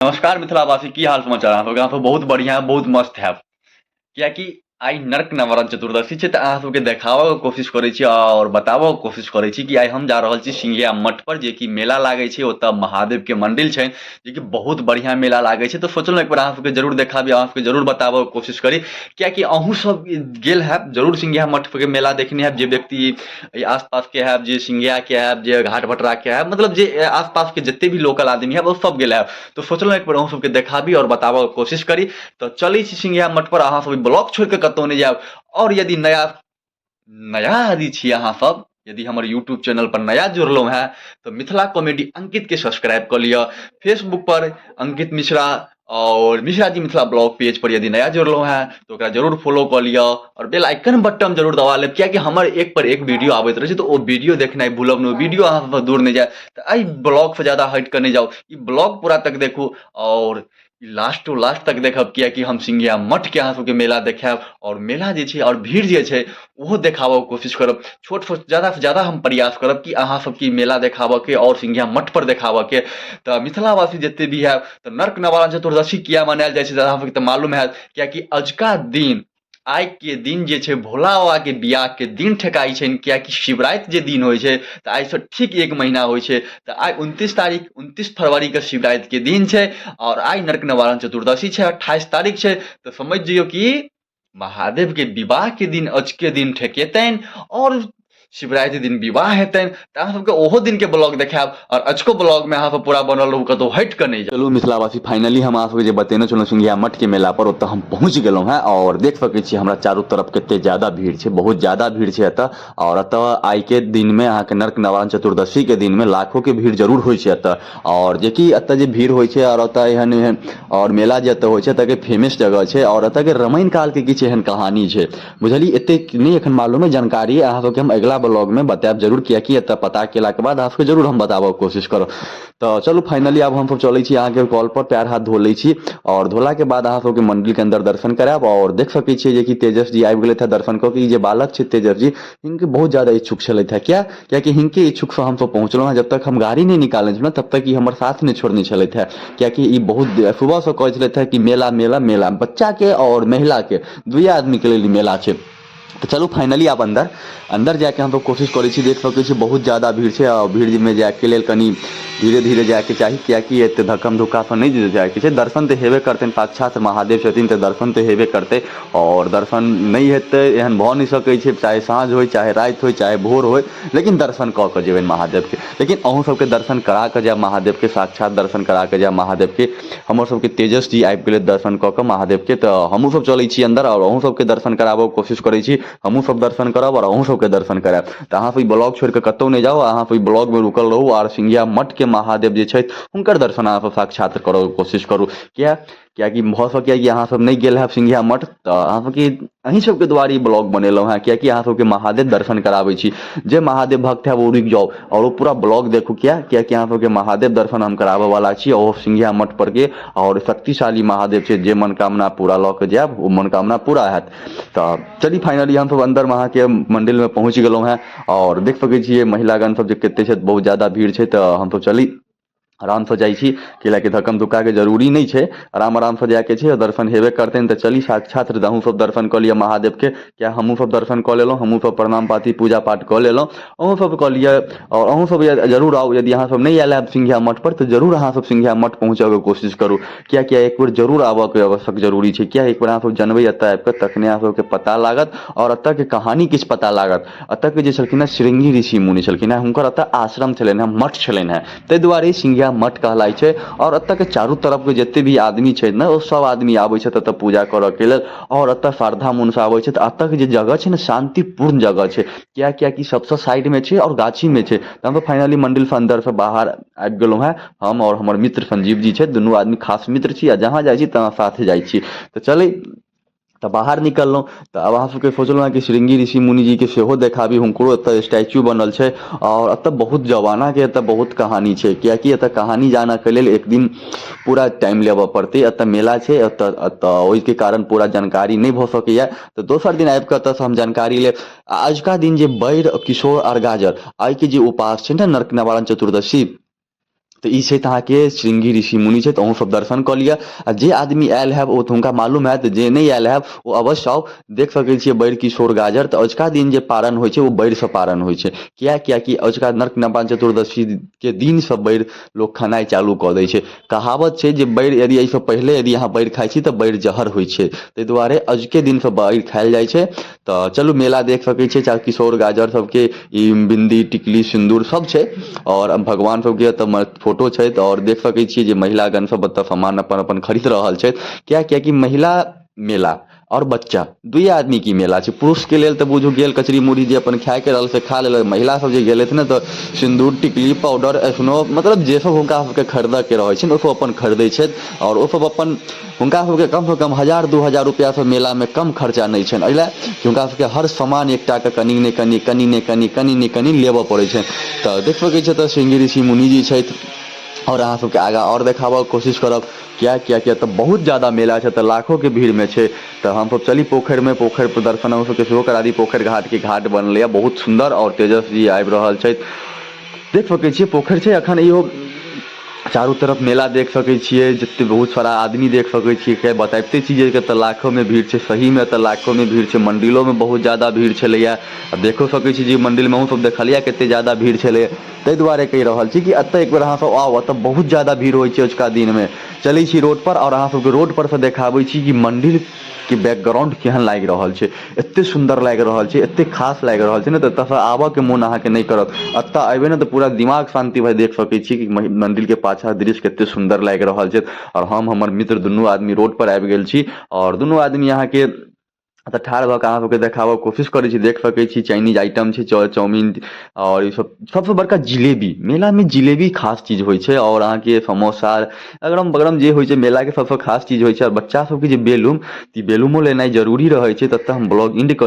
नमस्कार मिथिलावासी, की हाल समाचार अहाँ सबके? अहाँ सब बहुत बढ़िया, बहुत मस्त हैब, कियाकि आइ नरक निवारण चतुर्दशी छै। तऽ अहाँ सबके देखाबऽ के कोशिश करै छी और बताबऽ के कोशिश करै छी कि आइ हम जा रहल छी सिंघिया मठ पर, जेकि मेला लागै छै। ओतऽ महादेव के मंदिर छै, जेकि बहुत बढ़िया मेला लागै छै। तऽ सोचलहुँ एक बेर अहाँ सबके जरूर देखाबी, अहाँ सबके जरूर बताबऽ के कोशिश करी, कियाकि अहूँ सब गेल हैब जरूर सिंघिया मठ के मेला देखने हैब। जे व्यक्ति एहि आसपास के हैब, जे सिंघिया के हैब, जे घाट भटरा के हैब, मतलब जे आसपास के जते भी लोकल आदमी हैब, ओ सब गेल हैब। तऽ सोचलहुँ एक बेर अहूँ सबके देखाबी आओर बताबऽ के कोशिश करी। तऽ चलै छी सिंघिया मठ पर। अहाँ सब ब्लॉग छोड़ि कऽ कतहु नहि जायब। आओर यदि नया नया यदि छी अहाँ सब, यदि हमर यूट्यूब चैनल पर नया जुड़लहुँ हेँ, तऽ मिथिला कॉमेडी अंकित के सब्सक्राइब कऽ लिअ। फेसबुक पर अंकित मिश्रा और मिश्रा जी मिथिला ब्लॉग पेज पर यदि नया जुड़लहुँ हेँ, तऽ ओकरा जरूर फॉलो कऽ लिअ और बेल आइकन बटन जरूर दबा लेब, कियाकि हमर एक पर एक वीडियो आबैत रहै छै, तऽ ओ वीडियो देखनाइ भूलब नहि, ओ वीडियो अहाँ सबसँ दूर नहि जाय। तऽ एहि ब्लॉगसँ ज्यादा हटि कऽ नहि जाउ, ई ब्लॉग पूरा तक देखू और लास्ट टू लास्ट तक देखब, कियाकि हम सिंघिया मठके अहाँ सबके मेला देखायब और मेला जे छै और भीड़ जे छै, ओहो देखाबऽके कोशिश करब। छोटसँ ज्यादासँ ज्यादा हम प्रयास करब कि अहाँ सबके मेला देखाबऽके और सिंघिया मठ पर देखाबऽके। तऽ मिथिलावासी जते भी हैब, तऽ नर्क निवारण चतुर्दशी किया मनायल जाइ छै, अहाँ सबके तऽ मालूम हैत, कियाकि अजुका दिन, आइ के दिन जे छै, भोला बाबाके बियाहके दिन ठेकाइ छनि, कियाकि शिवराति जे दिन होइ छै, तऽ आइसँ ठीक एक महीना होइ छै। तऽ आइ 29 तारीख, 29 फरवरीके शिवरातिके दिन छै आओर आइ नर्क निवारण चतुर्दशी छै, 28 तारीख छै। तऽ समझि जइयौ कि महादेवके विवाहके दिन अजुके दिन ठेकेतनि आओर शिवराति दिन विवाह हेतनि। तऽ अहाँ सबके ओहो दिनके ब्लॉग देखायब आओर अजुको ब्लॉगमे अहाँ सब पूरा बनल रहू, कतहु हटि कऽ नहि जाउ। चलू मिथिलावासी, फाइनली हम अहाँ सबके जे बतेने छलहुँ सिंघिया मठके मेला पर, ओतऽ हम पहुँच गेलहुँ हेँ आओर देख सकै छी हमरा चारू तरफ कते ज्यादा भीड़ छै। बहुत ज्यादा भीड़ छै एतऽ। आओर एतऽ आइके दिनमे अहाँके नर्क निवारण चतुर्दशीके दिनमे लाखोके भीड़ जरूर होइ छै एतऽ। आओर जेकि एतऽ जे भीड़ होइ छै आओर एतऽ एहन एहन आओर मेला जे एतऽ होइ छै, एतऽके फेमस जगह छै। आओर एतऽके रामायण कालके किछु एहन कहानी छै, बुझलियै? एतेक नहि एखन मालूम अइ जानकारी, अहाँ सबके हम अगिला ब्लॉगमे बतायब जरूर, कियाकि एतऽ पता केलाके बाद अहाँ सबके जरूर हम बताबऽके कोशिश करब। तऽ चलू, फाइनली आब हमसब चलै छी अहाँके कॉल पर, पैर हाथ धो लै छी आओर धोलाके बाद अहाँ सबके मन्दिरके अन्दर दर्शन करायब। आओर देख सकै छियै जेकि तेजस जी आबि गेलथि हँ दर्शन कऽ के। ई जे बालक छै तेजस जी, हिनके बहुत ज्यादा इच्छुक छलथि हँ। किया? कियाकि हिनके इच्छुकसँ हमसब पहुँचलहुँ हँ। जब तक हम गाड़ी नहि निकालने छलहुँ, तब तक ई हमर साथ नहि छोड़ने छलथि हँ, कियाकि ई बहुत सुबहसँ कहै छलथि हँ कि मेला, मेला, मेला। बच्चाके आओर महिलाके दुइए आदमीके लेल ई मेला छै। तऽ चलू, फाइनली आब अन्दर अन्दर जाइके हमसब कोशिश करै छी। देख सकै छी, बहुत ज्यादा भीड़ छै आ भीड़मे जाइके लेल कनि धीरे धीरे जाइके चाही, कियाकि एते धक्कम धुक्कासँ नहि जाइके छै। दर्शन तऽ हेबे करतनि, साक्षात महादेव छथिन, तऽ दर्शन तऽ हेबे करतै। आओर दर्शन नहि हेतै, एहन भऽ नहि सकै छै। चाहे साँझ होइ, चाहे राति होइ, चाहे भोर होइ, लेकिन दर्शन कऽ कऽ जेबनि महादेवके। लेकिन अहूँ सबके दर्शन करा कऽ जायब महादेवके, साक्षात दर्शन करा कऽ जायब महादेवके। हमर सबके तेजस जी आबि गेलै दर्शन कऽ कऽ महादेवके। तऽ हमहूँ सब चलै छी अन्दर आओर अहूँ सबके दर्शन कराबऽके कोशिश करै छी। हमहूँ सब दर्शन करब आओर अहूँ सबके दर्शन करायब। तऽ अहाँ सब ई ब्लॉग छोड़ि कऽ कतहु नहि जाउ, अहाँ सब ई ब्लॉगमे रुकल रहू आओर सिंघिया मठके महादेव जे छथि, हुनकर दर्शन अहाँ सब साक्षात करऽके कोशिश करू। किया? कियाकि भऽ सकैए कि अहाँ सब नहि गेल हैब सिंघिया मठ, तऽ अहाँ सबके, अहीं सबके दुआरे ई ब्लॉग बनेलहुँ हेँ, कियाकि अहाँ सबके महादेव दर्शन कराबै छी। जे महादेव भक्त हैब, ओ रुकि जाउ आओर ओ पूरा ब्लॉग देखू। किया? कियाकि अहाँ सबके महादेव दर्शन हम कराबऽ वाला छी ओ सिंघिया मठ पर के। आओर शक्तिशाली महादेव छै, जे मनोकामना पूरा लऽ के जायब, ओ मनोकामना पूरा हैत। तऽ चली, फाइनली हमसब अन्दरमे अहाँके मन्दिरमे पहुँच गेलहुँ हेँ आओर देख सकै छियै महिलागण सब जे कते छथि, बहुत ज्यादा भीड़ छै। तऽ हमसब चली, आरामसँ जाइ छी, कैलाकि धक्कम धुक्काके जरूरी नहि छै। आराम आरामसँ जाइके छै, दर्शन हेबे करतनि। तऽ चली, साक्षात अहूँ सब दर्शन कऽ लिअ महादेवके। किया, हमहूँ सब दर्शन कऽ लेलहुँ, हमहूँ सब प्रणाम पाती पूजा पाठ कऽ लेलहुँ, अहूँ सब कऽ लिअ। आओर अहूँ सब जरूर आउ। यदि अहाँ सब नहि आयल हैब सिंघिया मठ पर, तऽ जरूर अहाँ सब सिंघिया मठ पहुँचऽके कोशिश करू। कियाकि एक बेर जरूर आबऽके आवश्यक जरूरी छै। किया? एक बेर अहाँ सब जनबै एतऽ आबि कऽ, तखने अहाँ सबके पता लागत आओर एतऽके कहानी किछु पता लागत। एतऽके जे छलखिन हेँ श्रृंगी ऋषि मुनि छलखिन हेँ, हुनकर एतऽ आश्रम छलनि हेँ, मठ छलनि हेँ, ताहि दुआरे सिंघिया मठ कहलाइ छै। आओर एतऽके चारू तरफके जते भी आदमी छै ने, ओ सब आदमी आबै छथि एतऽ पूजा करऽके लेल आओर एतऽ श्रद्धा मोनसँ आबै छथि। एतऽके जे जगह छै ने, शान्तिपूर्ण जगह छै। किया? कियाकि सबसँ साइडमे छै आओर गाछीमे छै। तऽ हमसब फाइनली मन्दिरसँ अन्दरसँ बाहर आबि गेलहुँ हेँ। हम आओर हमर मित्र संजीव जी छथि, दुनू आदमी खास मित्र छी आ जहाँ जाइ छी, तहाँ साथे जाइ छी। तऽ चली, तऽ बाहर निकललहुँ तऽ आब अहाँ सबके सोचलहुँ हँ कि श्रृंगी ऋषि मुनि जीके सेहो देखाबी। हुनको एतऽ स्टैचू बनल छै आओर एतऽ बहुत जमानाके एतऽ बहुत कहानी छै, कियाकि एतऽ कहानी जानऽके लेल एक दिन पूरा टाइम लेबऽ पड़तै। एतऽ मेला छै एतऽ, एतऽ ओहिके कारण पूरा जानकारी नहि भऽ सकैए। तऽ दोसर दिन आबि कऽ एतऽसँ हम जानकारी लेब। आ अजुका दिन जे बैर, किशोर आओर गाजर, आइके जे उपास छै ने, नरक निवारण चतुर्दशी। तऽ ई छथि अहाँके श्रृंगी ऋषि मुनि छथि, अहूँ सब दर्शन कऽ लिअ। आ जे आदमी आयल हैब ओ तऽ हुनका मालूम हैत, जे नहि आयल हैब ओ अवश्य आउ। देख सकै छियै बैर किशोर गाजर। तऽ अजुका दिन जे पारण होइ छै ओ बैरसँ पारण होइ छै। किया? कियाकि अजुका नर्क नवान चतुर्दशीके दिनसँ बैर लोक खेनाइ चालू कऽ दै छै। कहावत छै जे बैर यदि एहिसँ पहिले यदि अहाँ बैर खाइ छी तऽ बैर जहर होइ छै, ताहि दुआरे अजुके दिनसँ बैर खायल जाइ छै। तऽ चलू मेला देख सकै छियै, चाहे किशोर गाजर सबके ई बिन्दी टिकली सिन्दूर सब छै और भगवान सबके एतऽ फोटो छै। और देख सकै छियै जे महिलागण सब एतऽ सामान अपन अपन खरीद रहल छथि। किया? कियाकि महिला मेला और बच्चा दुइ आदमी की मेला छै। पुरुष के लेल तऽ बुझू गेल कचरी मुरही जे अपन खायके रहल से खा लेलक। महिला सब जे गेलथि ने तऽ सिन्दूर टिकली पाउडर एस्नो मतलब जे सब हुनका सबके खरीदऽ के रहै छनि ओ सब अपन खरीदै छथि। और ओ सब अपन हुनका सबके कमसँ कम 1000 2000 रुपैआसँ मेलामे कम खर्चा नहि छनि, एहि लए कि हुनका सबके हर सामान एकटाके कनि ने कनि कनि ने कनि कनि ने कनि लेबऽ पड़ै छनि। तऽ देख सकै छियै एतऽ श्रृंगी ऋषि मुनि जी छथि आओर अहाँ सबके आगाँ आओर देखाबऽके कोशिश करब। किया? कियाकि एतऽ बहुत ज्यादा मेला छै, एतऽ लाखोके भीड़मे छै। तऽ हमसब चली पोखरिमे, पोखरि पर दर्शन अहूँ सबके सेहो करा दी। पोखरि घाटके घाट बनलैए बहुत सुन्दर आओर तेजस जी आबि रहल छथि। देख सकै छियै पोखरि छै अखन इहो चारू तरफ मेला देख सकै छियै, जते बहुत सारा आदमी देख सकै छियै। के बताबिते छी जे एतऽ लाखोमे भीड़ छै, सहीमे एतऽ लाखोमे भीड़ छै। मंडिलोमे बहुत ज्यादा भीड़ छलैए आ देखो सकै छी जे मंडिलमे अहूँ सब देखलियै कते ज्यादा भीड़ छलै। ताहि दुआरे कहि रहल छी कि एतऽ एक बेर अहाँ सब आउ, एतऽ बहुत ज्यादा भीड़ होइ छै अजुका दिनमे। चलै छी रोड पर आओर अहाँ सबके रोड पर से देखाबै छी कि मंडिल के बैकग्राउंड केहन लागि रहल छै। एते सुन्दर लागि रहल छै, एते खास लागि रहल छै ने, तऽ एतऽसँ आबऽके मोन अहाँके नहि करत। एतऽ एबै ने तऽ पूरा दिमाग शान्ति भए देख सकै छी कि मंदिर के पाछा दृश्य कते सुन्दर लागि रहल छै। आओर हम हमर मित्र दुनू आदमी रोड पर आबि गेल छी आओर दुनू आदमी अहाँके एतऽ ठाढ़ भऽ कऽ अहाँ सबके देखाबऽ कोशिश करै छी। देख सकै छी चाइनीज आइटम छै, चाउमीन आओर ई सब। सबसँ बड़का जिलेबी, मेलामे जिलेबी खास चीज होइ छै आओर अहाँके समोसा अगरम बगरम जे होइ छै मेलाके सबसँ खास चीज होइ छै। आओर बच्चा सबके जे बैलून, तऽ ई बैलूनो लेनाइ जरूरी रहै छै। ततऽ हम ब्लॉग एंड करै